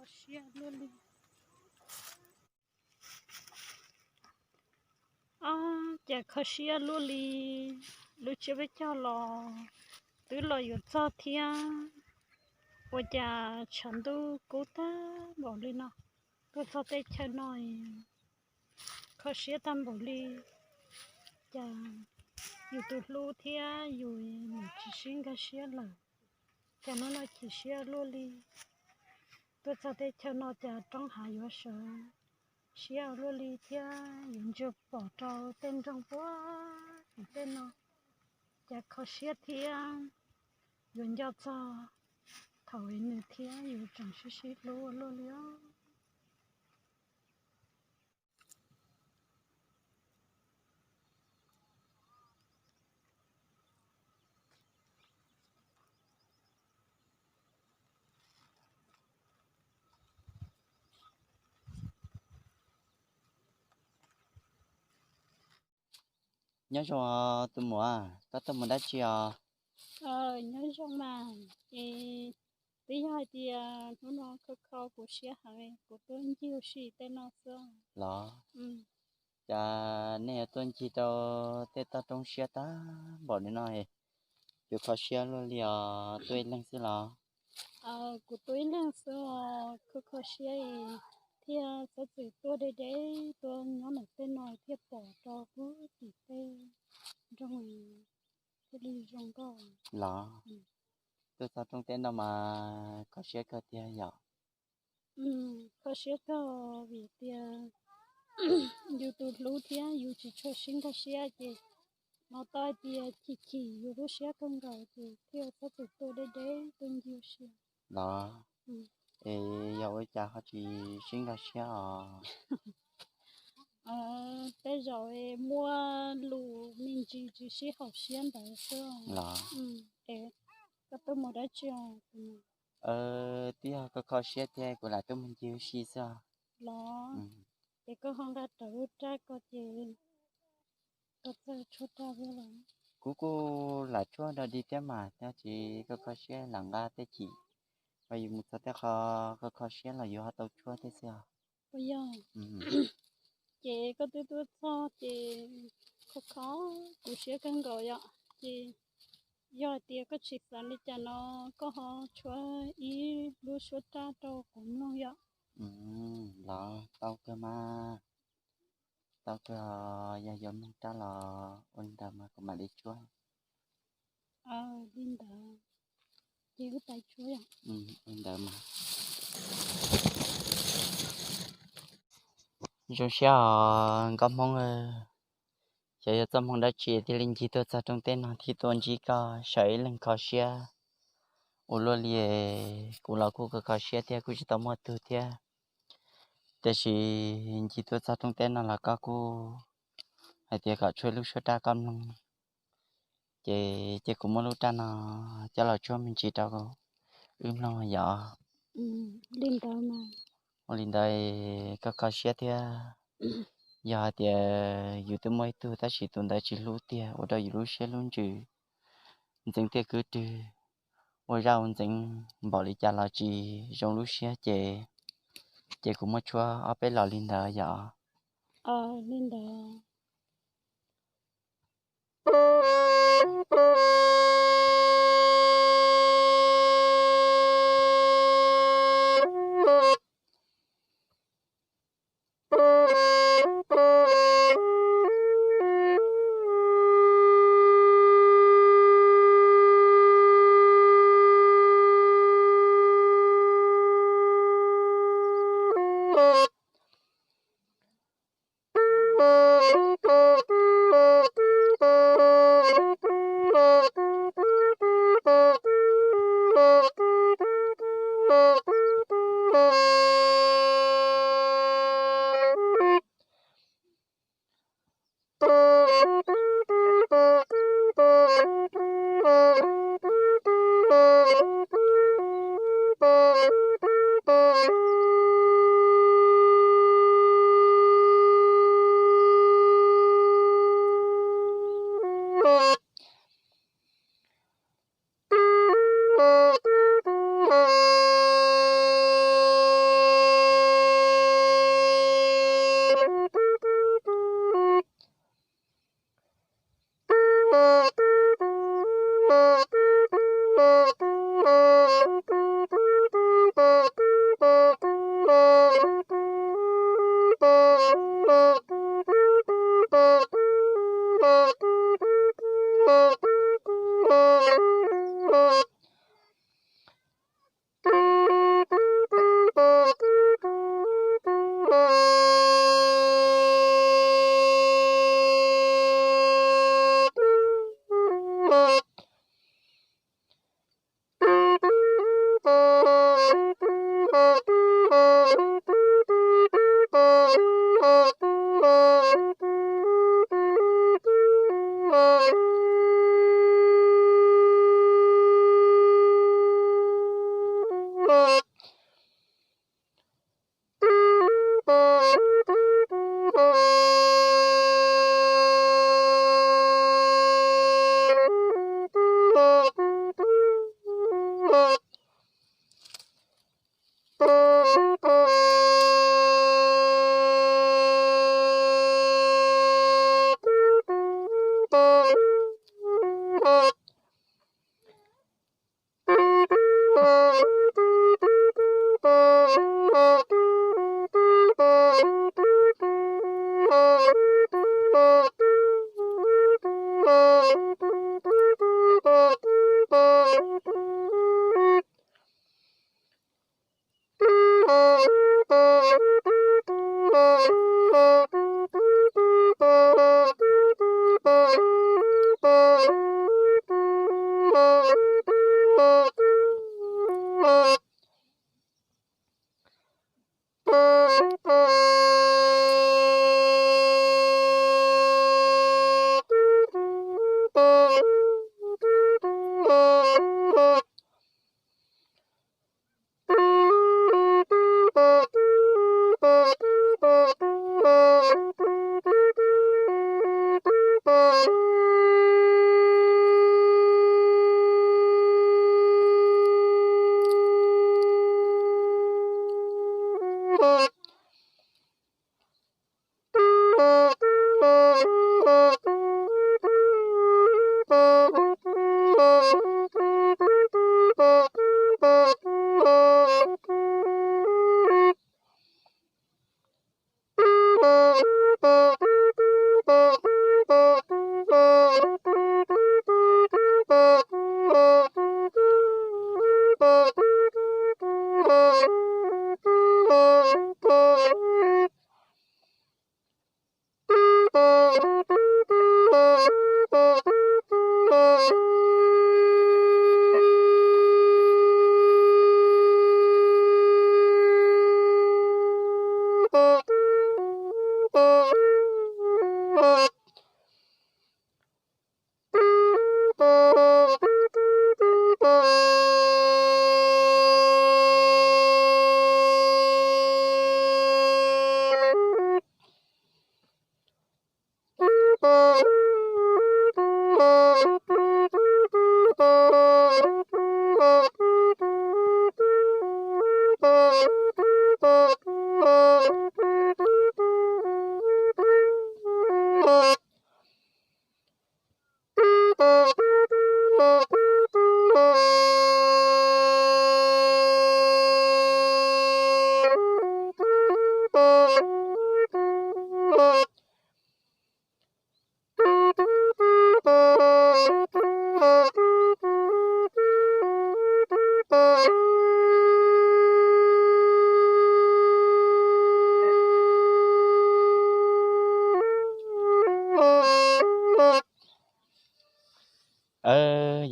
Kho siab luaj li. Ob, cas kho siab luaj li. Lub tsiab peb caug los twb los yuav txog thiab, ua cas tshav ntuj kub tag npaum li no. Tuaj txog teb chaws no kho siab tag npaum li. Cas yus tus hlub thiab yus nim tsis sib nkag siab lawm, cas hnub no chim siab luaj li. Tuaj txog teb chaws no cas roob hav yuav sawv siab luaj li thiab yuav ntsia pom rau tej nroog puag tim tej no, cas kho siab thiab yuav nco txog thaum nws thiab yus tseem sib sib hlub ua luaj li os. Nyob zoo tus muam, koj tuaj mus dab tsi os? Nyob zoo mas, es twb yog hais tias hnub no kho kho kuv siab heev, kuv tuaj ncig ua si tej no xwb. Los, cas nej yuav tuaj ncig rau tej toj roob siab tag npaum li no, yuav kho siab luaj li os, tuaj ib leeg xwb los? Kuv tuaj ib leeg xwb os, kho kho siab thiaj xav txawm tuaj deb deb tuaj nyob ntawm tej no thiaj pom rau puag tim tej nroog thiaj li zoo nkauj. Los, tuaj txog rooj teb no mas kho siab kawg tiag yom? Kho siab kawg vim tias yus tus hlub thiab yus tsis tshua sib nkag siab ces hnov tau hais tias chim chim yus lub siab kawg nkaus ces thiaj xav txawm tuaj deb deb tuaj ncig ua si. Los, es yog ua cas ho tsis sib nkag siab os? Tej zaum muaj lus me ntsis tsis sib haum siab ntawd xwb. Los, es koj tuaj mus dab tsi? Twb yog kho kho siab thiab kuv lam tuaj mus ncig ua si xwb. Los, es koj ho nqa rawv lub raj ko ces koj txawj tshuab raj thiab los? Kuv kuj lam tshuab dog dig thiab mas, tab sis kho kho siab lam nqa tej chim, yus mus txog tej qho kho kho siab los yus ho tau tshuab thiab xwb os. Ua yog, ces koj twb tuaj txog ces kho kho kuv siab kawg nkaus yom, ces yog hais tias koj tsis xav li cas no koj ho tshuab ib lub suab raj rau kuv mloog yom. Los tau kawg mas, tau kawg, yog yuav mloog raj los ua li ntawd mas kuv mam li tshuab. Li ntawd, ces wb pais tshuab yom. Li ntawd mas. Zoo siab os nkauj Hmoob, xyov yog txoj hmoo dab tsi thiaj li ncig tuaj txog rooj teb no thiab tuaj ntsib koj sawv ib leeg kho siab ua luaj li. Kuv los kuj kho kho siab thiab kuj tsis tau muaj tug thiab, tiam sis ncig tuaj txog rooj teb no los koj kuj hais tias kom tshuab lub suab raj koj mloog, ces cia kuv muab lub raj no coj los tshuab me ntsis rau wb mloog yom. Ua li ntawd koj kho siab thiab, yog hais tias yus twb muaj ib tug tab sis tus ntawd tsis hlub tiag ua rau yus lub siab lub ntsws ntxeev tiaj kwb rwg, ua zaj ua ntxeev npaum li cas los tsis zoo lub siab ces, ces kuv muab tshuab ob peb los li ntawd yom. Li ntawd.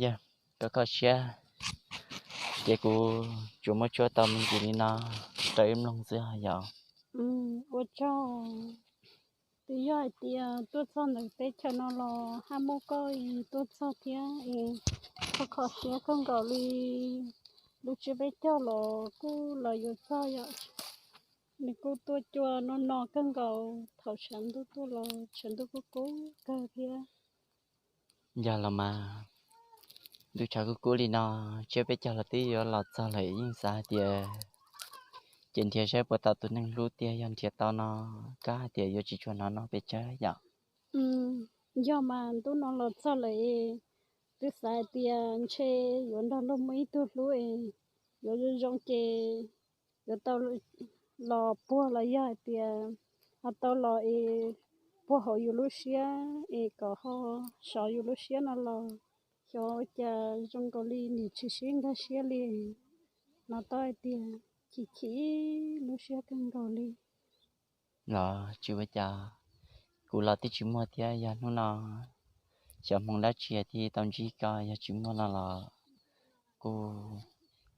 Yog, koj kho siab, ces kuv tsuas muab tsuab tau me ntsis li no rau wb mloog xwb yom. Ua tsaug. Twb yog hais tias tuaj txog ntawm teb chaws no los haj muaj koj es tuaj txog thiab es kho kho siab kawg nkaus li. Lub tsiab peb caug los kuj los yuav txog yom. Nws kuj tuaj cua no no kawg nkaus, thaum tshav ntuj tuaj los tshav ntuj kuj kub kawg thiab. Yog los mas, ntuj tshav kub kub li no, tsiab peb caug los twb yuav los txog lawm, yeej xav hais tias ces nrhiav saib puas tau tus neeg hlub tiag, yog nrhiav tau no kab hais tias yuav tsis tshua hnov no pes tsawg yom. Yog mas, ntuj no los txog lawm es twb xav hais tias ntshe yuav nrog luag muaj ib tug hlub es Zoo zoo ces yuav tau los puag los yog hais tias ho tau los es puag hauv yus lub siab es kom ho sov yus lub siab no los xyov ua cas zoo nkaus li nim tsis sib nkag siab li. No tau hais tias chim chim lub siab kawg nkaus li. Los tsis ua cas, kuv los twb tsis muaj thiab, yog hnub no xyov hmoo dab tsi thiaj tau ntsib koj, yog tsis muaj no los kuj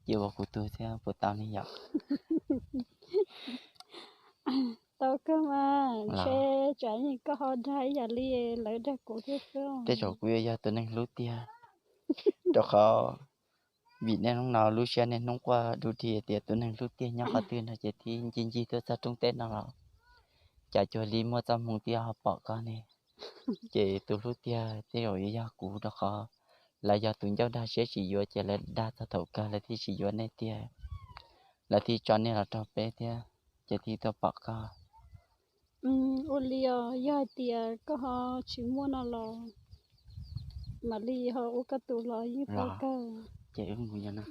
cia ua kuv tug thiab puas tau ne yom? Tau kawg mas, ntshe tsam koj ho dag ib yam li lawv dag kuv thiab xwb. Tej zaum kuv yuav yog tus neeg hlub tiag, rau qhov vim niaj hnub no lub siab niaj hnub quaj du dug tias tus neeg hlub tiag nyob qhov twg no ces thiaj ncig ncig tuaj txog rooj teb no los cas cuag li muaj txoj hmoo thiaj ho pom koj ne. Ces tus hlub tiag tej zaum yuav yog kuv, rau qhov lawv yog tus ncauj dag siab tsis yuav ces lawv dag txog thaum kawg lawv thiaj tsis yuav nej tiag, lawv thiaj tso nej los raug peb thiab, ces thiaj tuaj pom koj. Ua li os, yog hais tias koj ho tsis muaj no los mam li ho ua koj tus los yeej tau kawg. Ces wb mus yog no.